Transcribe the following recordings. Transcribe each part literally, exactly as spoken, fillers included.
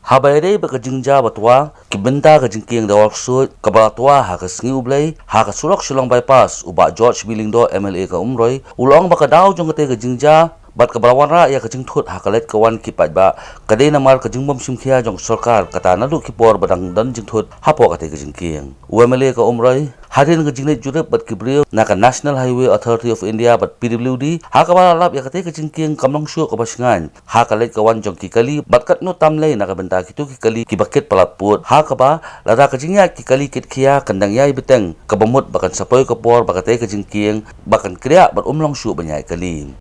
Haba ïadei bad ka jingjia ba twa, ki bynta ka jingkieng Dawar Ksuid, kaba la twa ha ka sngi U Blei, ha ka surok Shillong Bypass, u Bah George B Lyngdoh, M L A ka Umroi, u la ong ba ka daw jong katei ka jingjia bad kaba la wanrah ïa ka jingthut ha ka leit ka wan ki paidbah, ka dei namar ka jingbym shim khia jong ka sorkar, kata naduh ki por ba dang don jingthut hapoh katei ka jingkieng. U M L A ka Umroi, hadien ka jingleit jurip bad ki briew na ka National Highway Authority of India bad P W D, ha kaba la lap ïa katei ka jingkieng kam long shuh kaba shngaiñ ha ka leit ka wan jong ki kali bad katno tam lei na ka bynta kito ki kali kiba kit palat pud, ha kaba lada ka jingïaid ki kali kit khia kan dang ïai bteng, kaba mut ba kan sa poi ka por ba katei ka jingkieng ba kan kriah bad um long shuh ban ïaid kali.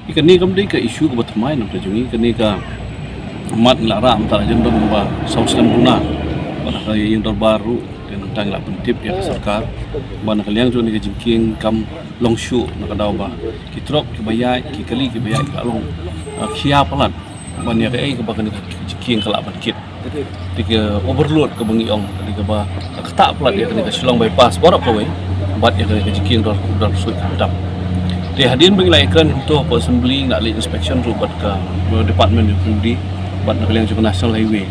Ïa kane kam dei ka issue kaba thymmai na ka jong ngi, kane ka mat ngi la rah mynta la jan don ba saw snem duna. Bad ha ka ïing dorbar ruh, te nangta ngi la pyntip ïa ka sorkar ba na ka liang jong kane ka jingkieng kam long shuh, na ka daw ba ki trok kiba ïaid, ki kali kiba ïaid ka long, ah, khia palat ban ïa kaei kaba kane ka jingkieng ka lah ban kit. Te ka overload kaba ngi ong, kane kaba ka ktah palat ïa kane ka Shillong Bypass baroh kawei bad ïa kane ka jingkieng Dawar, Dawar Ksuid khamtam. Te hadien ba ngi la ïakren kumto hapoh Assembly, ngi la leit inspection ruh bad ka Department of P W D bad na ka liang jong ka National Highway.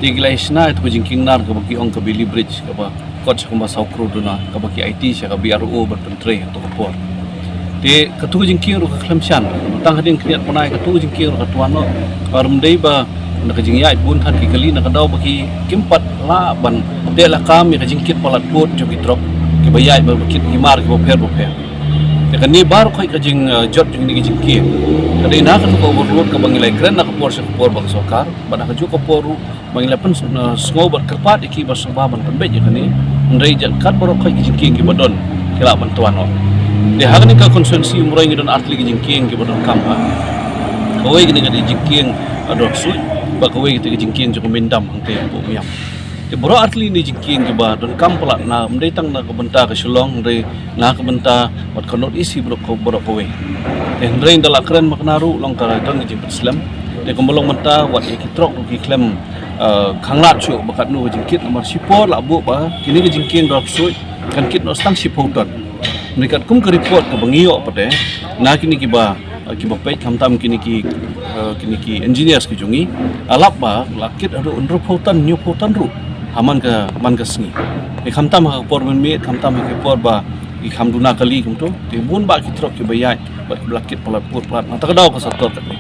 Te ngi la ïashna ïa ka jingkieng nar kaba ki ong ka Bailey Bridge, kaba kot sha kumba saw klur duna, kaba ki aiti sha ka B R O ban pyntrei ha kato ka por. Te kato ka jingkieng ruh ka khlem shan, tang hadien khyndiat bnai kato ka jingkieng ruh ka twa noh. Ar ym dei ba na ka jingïaid bun than ki kali, na ka daw ba ki kim pat lah ban teh lakam ïa ka jingkit palat pud jong ki trok kiba ïaid ba kit ki mar kiba pher ba pher. Te kane baroh khoit ka jing, eh, jot jong kane ka jingkieng ka dei na kato ka overload kaba ngi la ïakren na ka por sha ka por bad ka sorkar, bad na kajuh ka por ruh ba ngi la pyn, eh, sngew bad kyrpad ïa ki ba sngewbha ban pynbeit ïa kane. Hynrei jingkat baroh khoit ki jingkieng kiba don ki lah ban twa noh. Te ha kane ka constituency Umroi ngi don artylli ki jingkieng kiba donkam ha. Kawei kane ka dei jingkieng, eh, Dawar Ksuid, bad kawei kata ka jingkieng jong ka Myndam hangtei hapoh Miam. Te baroh artylli ne jingkieng kiba donkam palat, na ym dei tang na ka bynta ka Shillong, hynrei na ka bynta wat ka North East baroh ka, baroh kawei. Te hynrei ynda la kren ma kane ruh long ka don ka jingpynslem. Te kumba long mynta wat ïa ki trok ruh ki khlem, eh, khanglad shuh ba katno ka jingkit, namar shipor la buh ba kine ka jingkieng Dawar Ksuid kan kit noh tang shiphew ton. Hynrei katkum ka report kaba ngi ïoh pat te na kine kiba, eh, kiba peit khamtam kine ki, eh, kine ki engineers ki jong ngi, la lap ba la kit haduh hynriewphew ton, hynñiewphew ton ruh ha man ka, man ka sngi. Te khamtam ha ka por mynmiet, khamtam ha ka por ba ki kham duna kali kumto, te bun bah ki trok kiba ïaid bad kiba la kit palat pud palat. Na kata ka daw ka sorkar katne,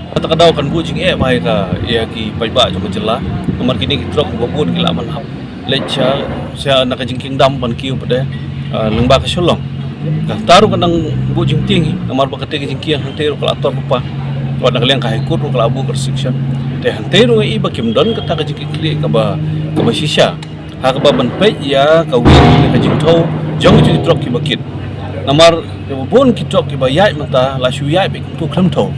na kata ka daw kan buh jingeh bha ïa ka, ïa ki paidbah jong ka jylla. Namar kine ki trok kiba bun ki lah ban hap leit sha, sha na ka jingkieng Dam ban kiew pat te, ah, lyngba ka Shillong. Kata ruh kan nang buh jingtieng hi, namar ba katei ka jingkieng hangtei ruh ka la tor lypa. Wat na ka liang ka High Court ruh ka la buh ka restriction. Te hangtei ruh ngi i ba kim don kata ka jingkitkhlieh kaba, kaba shisha ha kaba ban peit ïa ka wing ne ka jingthew jong ki trok kiba kit. Namar kiba bun ki trok kiba ïaid mynta la shu ïaid beit kumto khlem thew.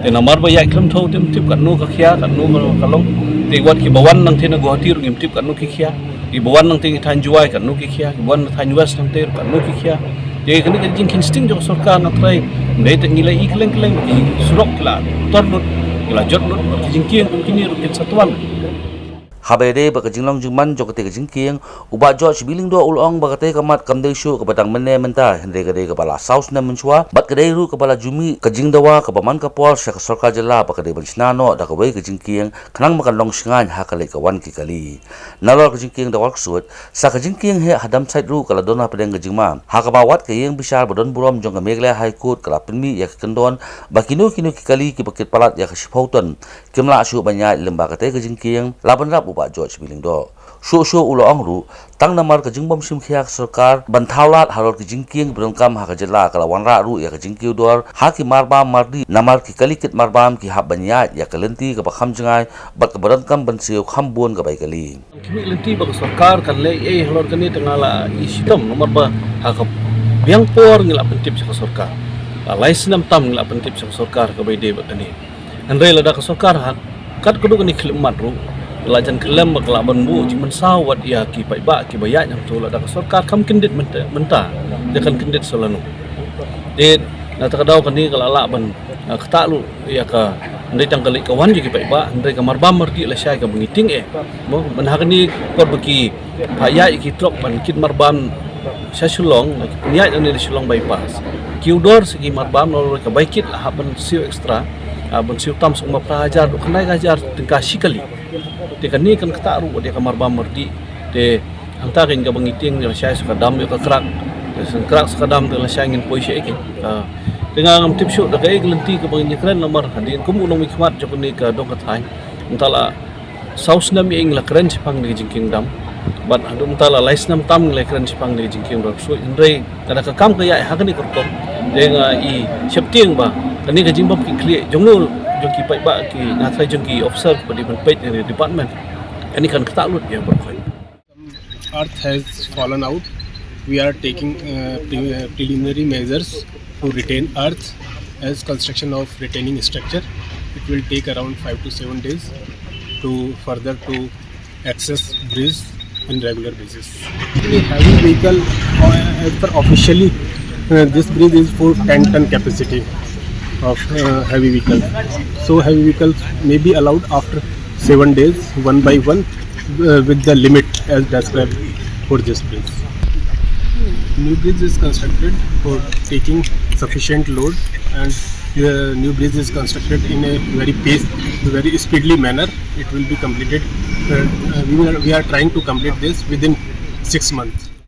Te namar ba ïaid khlem thew te ym tip katno ka khia, katno ka long. Te wat kiba wan nangtei na Guwahati ruh ngim tip katno ki khia. Kiba wan nangtei na thaiñ Jowai katno ki khia, kiba wan na thaiñ West nangtei ruh katno ki khia. Te kane ka jingkheiñ sting jong ka sorkar, nga trai, ym dei tang ngi la i kylleng kylleng, ki surok ki la tor lut, ki la jot lut, ki jingkieng kum kine ruh kin sa twa lut. Haba ïadei bad ka jinglong jingman jong katei ka jingkieng, u Bah George B Lyngdoh u la ong ba katei ka mat kam dei shuh kaba dang mynne mynta, hynrei ka dei kaba la saw snem mynshuwa, bad ka dei ruh kaba la ju mih ka jingdawa kaba man ka por sha ka sorkar jylla ba ka dei ban shna noh da kawei ka jingkieng khnang ba kan long shngaiñ ha ka leit ka wan ki kali. Nalor ka jingkieng Dawar Ksuid, sa ka jingkieng heh ha Damsait ruh ka la don hapdeng ka jingma, ha kaba wat ka ïing bishar ba don burom jong ka Meghalaya High Court ka la pynmih ïa ka kyndon ba kino kino ki kali kiba kit palat ïa ka shiphew ton kim lah shuh ban ïaid lyngba katei ka jingkieng, la bynrap u Bah George B Lyngdoh. Shuh shuh u la ong ruh, tang namar ka jingbym shim khia ka sorkar ban thaw lad halor ki jingkieng ba donkam ha ka jylla, ka la wanrah ruh ïa ka jingkiew dor ha ki marbam mardi, namar ki kali kit marbam ki hap ban ïaid ïa ka lynti kaba kham jngai bad kaba donkam ban siew kham bun ka bai kali. Ki mih lynti ba ka sorkar kan leh ei halor kane te nga la i shitom, namar ba ha ka biang por ngi la pyntip sha ka sorkar. La lai snem tam ngi la pyntip sha ka sorkar kaba ïadei bad kane. Hynrei lada ka sorkar ha kat kano kano ka khyllipmat ruh, la jan khyllem ba ka lah ban buh jingmynsaw wat ïa ki paidbah kiba ïaid hangto, lada ka sorkar kam kyndit mynta, mynta, te kan kyndit sa lano. Te na kata ka daw kane ka la lah ban, ah, ktah lut ïa ka, ym dei tang ka leit ka wan jong ki paidbah, hynrei ka marbam mardi lashai kaba ngi tieng eh. Mo, mynta ha kane ka por ba ki phah ïaid ïa ki trok ban kit marbam sha Shillong, la ki pynïaid nangne na Shillong Bypass. Kiew dor sa ki marbam, nalor ka bai kit la hap ban siew extra, ah, ban siew tam suk ma phra hajar, dei khyndai hajar tyngka shi kali. Te kane kan ktah ruh ïa ka marbam mardih. Te hangta kane kaba ngi tieng, lashai sa ka dam ïa ka krak. Te shen krak sa ka dam te lashai ngin poi sha ïa ka. Te nga ngam tip shuh da kaei ka lynti kaba ngin ïakren namar hadien kum u nongmihkhmat jong kane ka dong ka thaiñ, mynta la saw snem ïa ngi la kren shaphang kane ka jingkieng dam. Bad haduh mynta la lai snem tam ngi la kren shaphang kane ka jingkieng dam. So hynrei lada ka kam ka ïaid ha kane ka rukom, te nga i sheptieng ba kane ka jingbym kit khlieh jong u, jong ki paidbah, ki, nga tharai jong ki officer ba dei ban peit na department, kane kan ktah lut ïa baroh khoit. Earth has fallen out. We are taking uh, pre- uh, preliminary measures to retain earth as construction of retaining structure. It will take around five to seven days to further to access bridge in regular basis. Any heavy vehicle, uh, as per officially, uh, this bridge is for ten ton capacity of uh, heavy vehicle. So heavy vehicles may be allowed after seven days, one by one, uh, with the limit as described for this bridge. New bridge is constructed for taking sufficient load, and the new bridge is constructed in a very pace, very speedily manner. It will be completed. Uh, uh, we, are, we are trying to complete this within six months.